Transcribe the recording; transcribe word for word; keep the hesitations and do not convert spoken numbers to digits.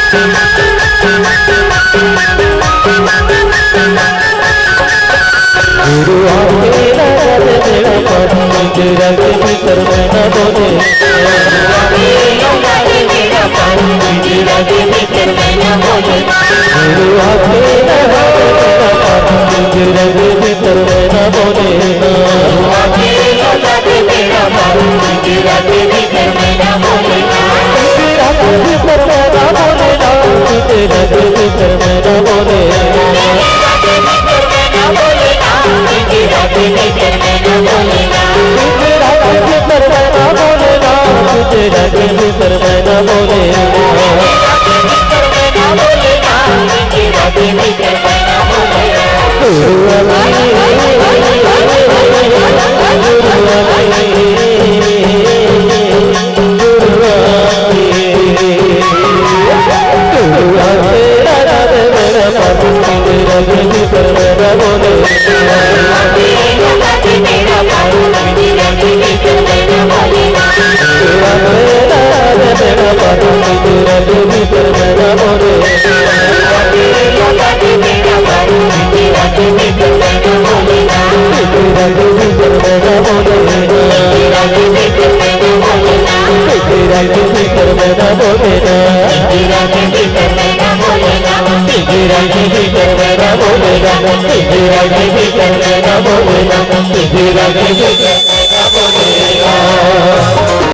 गुरु आके लगा दे बेड़ा पार, तेरा के भीतर मैं ना बोले। गुरु आके लगा दे बेड़ा पार, तेरा के भीतर मैं ना बोले। तेरा के भीतर मैं ना बोले ना। तेरा के भीतर मैं ना बोले ना। तेरा के भीतर मैं ना बोले ना। तेरा के भीतर मैं ना बोले ना। तेरा के भीतर मैं ना बोले ना। तेरा के भीतर मैं ना बोले ना। तेरा के भीतर मैं ना बोले ना। तेरा के भीतर मैं ना बोले ना। गुरु आके, गुरु आके, गुरु आके, गुरु आके, राधा दे मेरा पार, तेरा के भीतर मैं ना बोले। तेरा के भीतर मैं ना बोले। तेरा के भीतर मैं ना बोले ना। तेरा के भीतर मैं ना बोले ना। तेरा के भीतर मैं ना बोले ना। तेरा के भीतर मैं ना बोले ना। तेरा के भीतर मैं ना बोले ना। तेरा के भीतर मैं ना बोले ना। तेरा के भीतर मैं ना बोले ना।